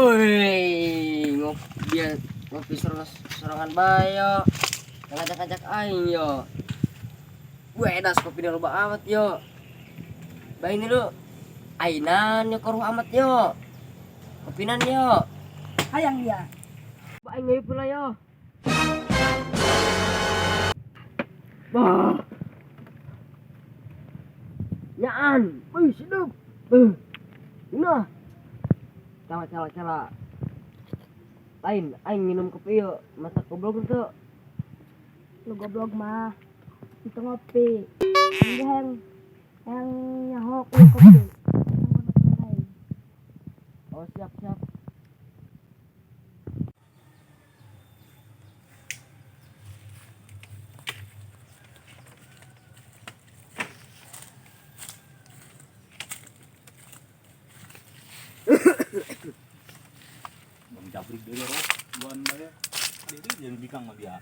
Woi, ngopi dia ngopi sorangan bae yo. Ngajak-ngajak aing yo. Gue edas kopi loba amat yo. Bae ini lu. Ainan yo koruh amat yo. Kopinan yo. Hayang dia. Bae ngeup pula yo. Bah. Nyaan, wih sidup. Nah. Cala cala cala. Lain aing minum kopi yo, mata goblok tuh. Lu goblok mah. Itu ngopi. Yang yang nyahok lu kopi. Oh siap siap. Bang Jabrik dari roh, buan bae. Dia jangan bikang mah dia.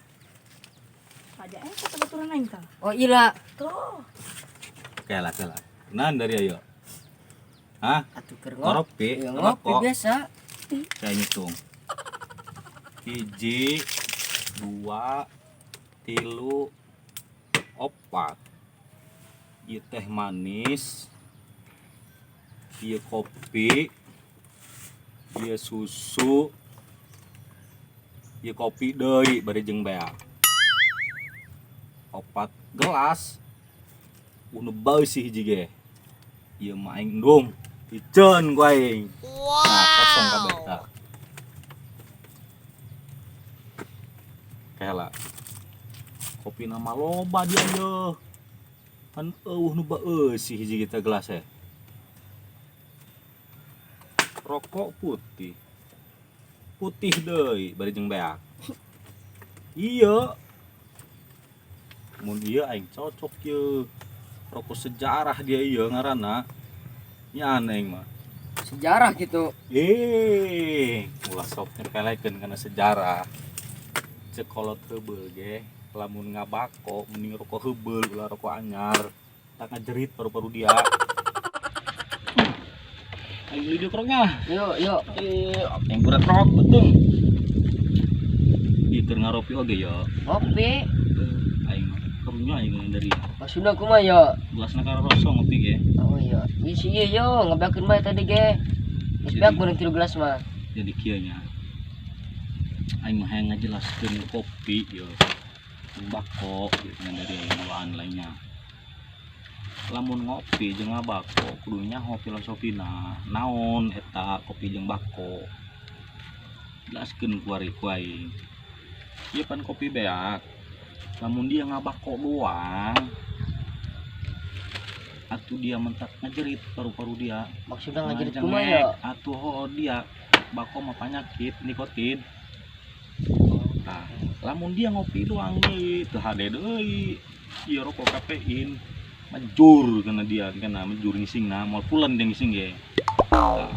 Aja kata baturan aing tah. Oh iya. Tuh. Kela kela. Kenan dari ayo. Hah? Atuh keur ngopi. Ya, ngopi biasa. Saya ngitung. 1, 2, 3, 4. Ieu teh manis. Ieu kopi. Ieu susu. Ieu kopi deui bari jeung beak. 4 gelas. Nu beusi hiji ge. Ieu mah aing endung. Iceun ku aing. Wow. Nah, kosong kabeh tah. Kela. Kopi nama loba dia ye. Kan eueuh nu beusi hiji ge teh gelas e. Rokok putih. Putih deui bari jeung beak. Iya. Mun ieu aing cocok ye. Rokok sejarah dia ieu ngaranna. Nya aneh mah. Sejarah gitu. Ulah sok nyepelekeun kana sejarah. Cek kolot heubeul ge, lamun ngabako mending rokok heubeul ulah rokok anyar. Tak ngajerit paru-paru dia. Aing beli dia keroknya. Yuk, yuk. Yang berat rok betung. Ieu keur ngaropi oge yo. Ngopi. Aing karunya aing dari. Maksudna kumaha yo? Gelasna ka rosong ngopi ge. Oh iya, isi ieu yo ngebeakeun bae tadi ge. Geus beak beurang 3 gelas mah. Jadi kieu nya. Aing mah hayang ngajelaskeun kopi yo. Bako gitu dari aing duaan lainnya. Lamun ngopi jeung ngabako kudu nyaho filosofina. Naon eta kopi jeung bako. Jelaskeun ku ari ku aing. Ieu pan kopi beak. Lamun dia ngabako doang atuh dia mentak ngajerit paru-paru dia. Maksudnya ngajerit kumaha ya? Atuh hoo dia bako mah penyakit nikotin. Nah, lamun dia ngopi doang deui teu hade deui. Ieu rokok kafein mejur kana dia kana mejur ngisingna moal pulen dia ngising ge. Nah,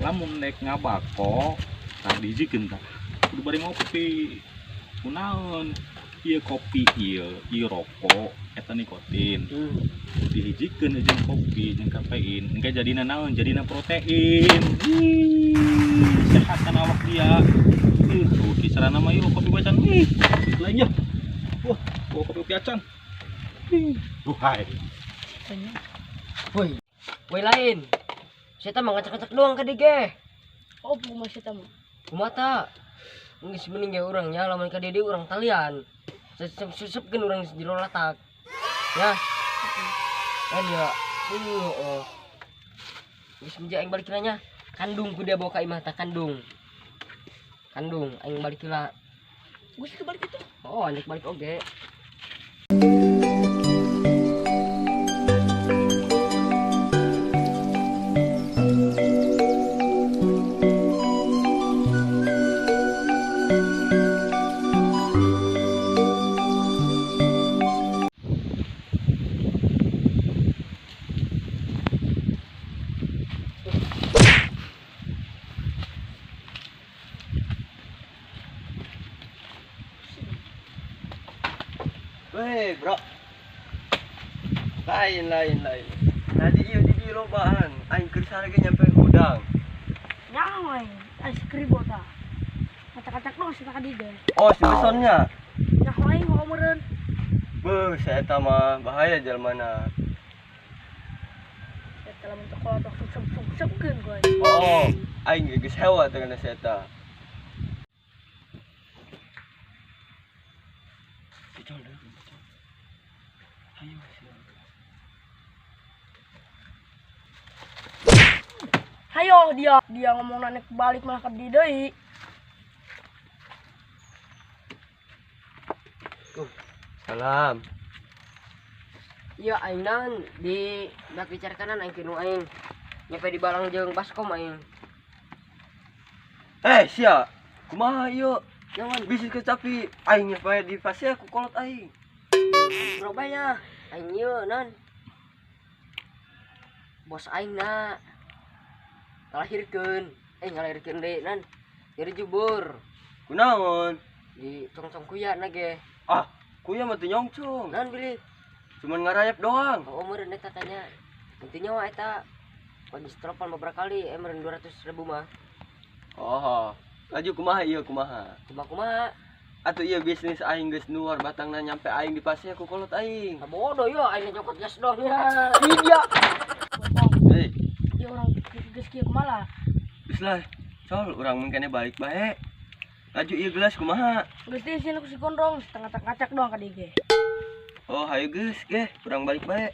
lamun nek ngabako tah dihijikeun tah kudu bari ngopi. Kunaon? Ieu kopi ieu, ieu rokok eta nikotin. Dihijikeun jeung kopi jeung kafein, engke jadina naon? Jadina protein. Sehat kan awak dia. Tuh kisaran mah ieu kopi bacan. Ih, lainnya. Wah, bawa kopi acan. Duhai. Woi. Woi lain. Saya mah ngacak-ngacak doang ka ge. Oh, kumaha sia mah? Kumaha ta? Geus mending ge urang nya lamun ka dieu urang talian. Susupkeun urang jero latak. Ya. Kan ya. Oh. Geus menja aing balik nya. Kandung ku dia bawa ka imah tah kandung. Kandung aing balik heula. Geus teu balik itu. Oh, anjing balik oge. Weh, bro. Lain. Tadi iya di lobaan, aing keur sarege nyampe gudang. Nyaho aing. Ai si kribo tah. Kacak-kacak dong si ka dieu. Oh, si besonnya. Nyaho aing ngomong meureun. Beuh, saya eta mah bahaya jelmana. Eta lamun teu kolot sub-sub-subkeun ku aing. Oh, aing ge geus hewa teh kana si eta. Picol deui, picol. Hayo sia. Hayo dia ngomong naik balik malah ke dieu deui. Salam. Iya aing naon di dak bicarakanan aing kinu aing. Nyampe di balang jeung baskom aing. Eh, sia. Kumaha ieu? Jangan Bisnis kecapi aing nyampe di pasir ku kolot aing. Surabaya. Aing ieu non. Bos aing na ngalahirkeun. Ngalahirkeun deui non. Jadi jubur Kunaon? di congcong kuya na ge. Ah, kuya mah teu nyongcong. Non bilih. Cuman ngarayap doang. Oh, meureun eta tanya. Intinya mah eta pagi stropan beberapa kali meureun 200.000 mah. Oh, laju kumaha ieu kumaha? Kumaha kumaha? Atuh ieu bisnis aing geus nuar batangna nyampe aing di pasir ku kolot aing. Nah, bodoh yo aing nyokot gas dong ya. Iya. Hei, Dia orang geus kieu kumaha? geus lah. Sol, urang mun kene balik bae. Laju ieu gelas kumaha? Geus di sini ku si gondrong setengah kacak doang ka dieu ge. Oh, hayu geus ge, urang balik bae.